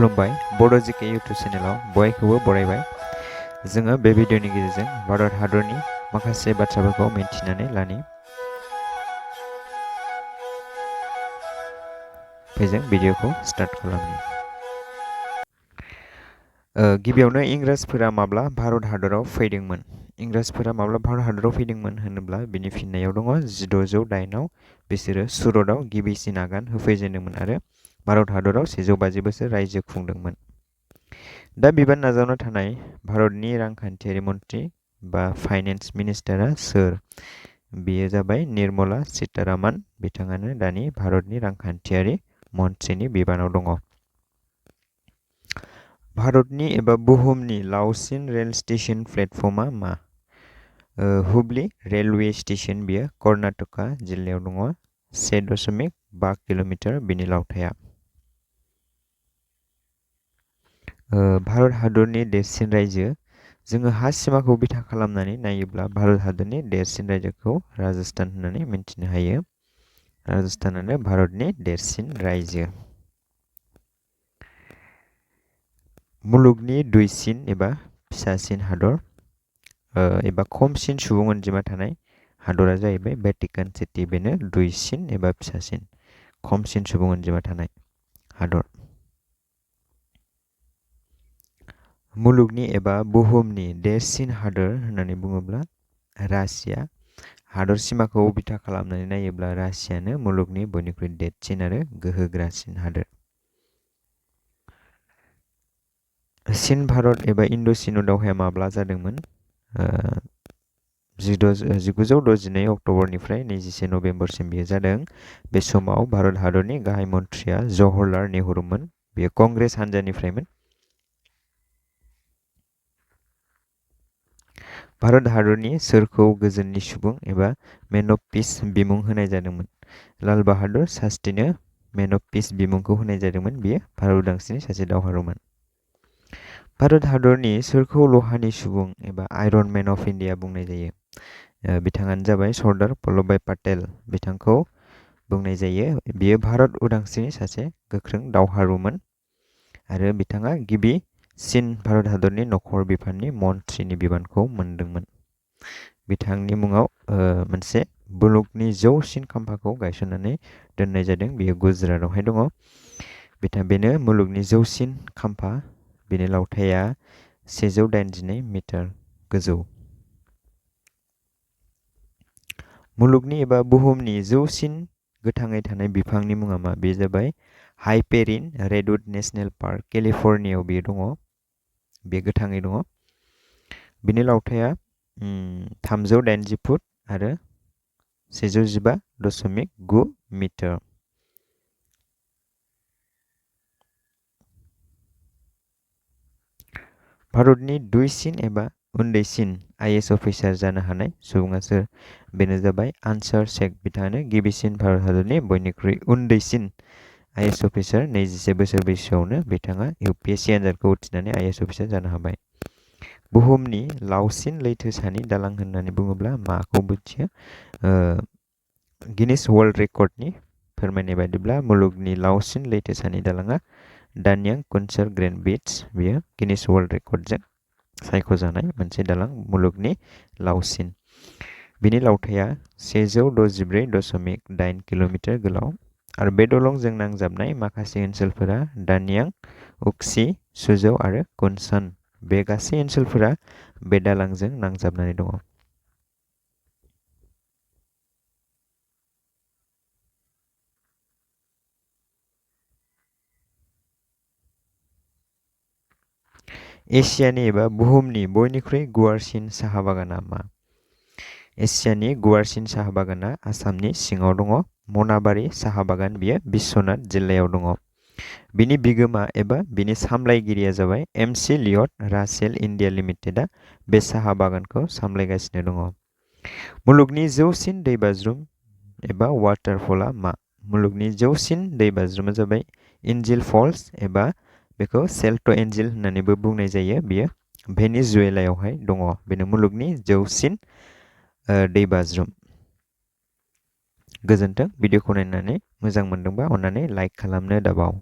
खुलुमबाय बड' जिके इउटुब चेनेलाव बयखौबो बरायबाय। जोङो बे भिडिअनि गेजेरजों भारत हादरनि माखासे बाथ्राफोरखौ मिन्थिनानै लानि। फैजों भिडिअखौ स्टार्ट खालामनि। गिबियावनो इंराजफोरा माब्ला भारत हादराव फैदोंमोन? इंराजफोरा माब्ला भारत हादराव फैदोंमोन होनोब्ला बिनि फिननायाव दङ 1608 बिसोरो सुरतआव गिबिसिन आगान होफैजेनदोंमोन आरो भारत हादराव 150 बोसोर रायजो खुंदोंमोन। दा बिबान नाजावना थानाय भारतनि रांखान्थियारि मन्थ्रि बा फाइनेन्स मिनिस्टारा सोर? बेयो जाबाय निर्मला सीतारामन। बिथाङानो दानि भारतनि रांखान्थियारि मन्थ्रिनि बिबानाव दङ। भारतनि एबा बुहुमनि लावसिन रेल स्टेशन प्लेटफर्मा मा? Hubli railway station. बियो कर्नाटका जिल्लायाव दङ। 1.5 किल'मिटार बिनि लावथाइया। भारत हादरनि देरसिन रायजो। जोङो हा सिमाखौ बिथा खालामनानै नायोब्ला भारत हादरनि देरसिन रायजोखौ राजस्थान होननानै मिन्थिनो हायो। राजस्थानानो भारतनि देरसिन रायजो। मुलुगनि दुइसिन एबा फिसासिन हादर एबा खमसिन सुबुं अनजिमा थानाय हादरा जाहैबाय भेटिकान सिटि। बेनो दुइसिन एबा फिसासिन खमसिन सुबुं अनजिमा थानाय हादर। मुलुगनि एबा बुहुमनि देरसिन हादर होननानै बुङोब्ला रासिया। हादर सिमाखौ बिथा खालामनानै नायोब्ला रासियानो मुलुगनि बयनिख्रुइ देरसिन आरो गोहोगोरासिन हादर। चीन भारत एबा इन्ड' चीन दावहाया माब्ला जादोंमोन? 1962 अक्ट'बरनिफ्राय 21 नभेम्बरसिम बेयो जादों। बे समाव भारत हादरनि गाहाय मन्थ्रिया जवाहरलाल नेहरूमोन। बेयो कंग्रेस हान्जानिफ्रायमोन। भारत हादरनि सोरखौ गोजोननि सुबुं एबा मेन अफ पिस बिमुं होनाय जादोंमोन? लाल बाहादुर शास्त्रीनो मेन अफ पिस बिमुंखौ होनाय जादोंमोन। बेयो भारत उदांस्रिनि सासे दावहारुमोन। भारत हादरनि सोरखौ लहानि सुबुं एबा आयरन मेन अफ इन्डिया बुंनाय जायो? बिथाङानो जाबाय सरदार बल्लभभाई पाटेल। बिथांखौ बुंनाय जायो। बियो भारत उदांस्रिनि सासे गोख्रों दावहारुमोन आरो बिथाङा गिबिसिन भारत हादरनि नखर बिफाननि मन्थ्रिनि बिबानखौ मोनदोंमोन। बिथांनि मुङाव मोनसे मुलुगनि जौसिन खाम्फाखौ गायसननानै दोननाय जादों। बेयो गुजरातआवहाय दङ। बेनो मुलुगनि जौसिन खाम्फा। बेनि लावथाइया 182 मिटार गोजौ। मुलुगनि एबा बुहुमनि जौसिन गोथाङै थानाय बिफांनि मुङा मा? बे जाबाय हाइपेरिन रेडवुड नेशनेल पार्क। केलिफर्नियायाव बेयो दङ। बे गोथाङै दङ। बिनि लावथाइया 380 फुट आरो 115.9 मिटार। भारतनि दुइसिन एबा उन्दैसिन आइएएस अफिसार जानो हानाय सुबुङा सोर? बेनो जाबाय आनसार शेख। बिथाङानो गिबिसिन भारत हादरनि बयनिख्रुइ उन्दैसिन आइएएस अफिसार। 21 बोसोर बैसोआवनो बिथाङा इउपिएससि आनजादखौ उथ्रिनानै आइएएस अफिसार जानो हाबाय। बुहुमनि लावसिन लैथोसानि दालां होननानै बुङोब्ला माखौ मिथियो? गिनिस वर्ल्ड रेकर्डनि फोरमायनाय बायदिब्ला मुलुगनि लावसिन लैथोसानि दालाङा दान्यां कुन्चर ग्रेन्ड ब्रिज। बेयो गिनिस वर्ल्ड रेकर्डजों सायख'जानाय मोनसे दालां, मुलुगनि लावसिन। बिनि लावथाइया 164.8 किल'मिटार गोलाव आरो बे दलंजों नांजाबनाय माखासे ओनसोलफोरा दान्यां, उक्सी, सुजौ आरो कुनसान। बे गासै ओनसोलफोरा बे दालांजों नांजाबनानै दङ। एसियानि एबा बुहुमनि बयनिख्रुइ गुवारसिन साहा बागाना मा? एसियानि गुवारसिन साहा बागाना आसामनि सिङाव दङ। मनाबारि साहा बागान। बियो बिश्वनाथ जिल्लायाव दङ। बिनि बिगोमा एबा बिनि सामलायगिरिया जाबाय एमसि लियट रासेल इन्डिया लिमिटेडआ बे साहा बागानखौ सामलायगासिनो दङ। मुलुगनि जौसिन दैबाज्रुम एबा वाटारफलआ मा? मुलुगनि जौसिन दैबाज्रुमा जाबाय एन्जिल फल्स एबा बेखौ सेल्ट' एन्जिल होननानैबो बुंनाय जायो। बियो भेनेजुएलायावहाय दङ। बेनो मुलुगनि जौसिन दैबाज्रुम। गोजोन्थों। भिडिअखौ नायनानै मोजां मोनदोंबा अन्नानै लाइक खालामनो दाबाव।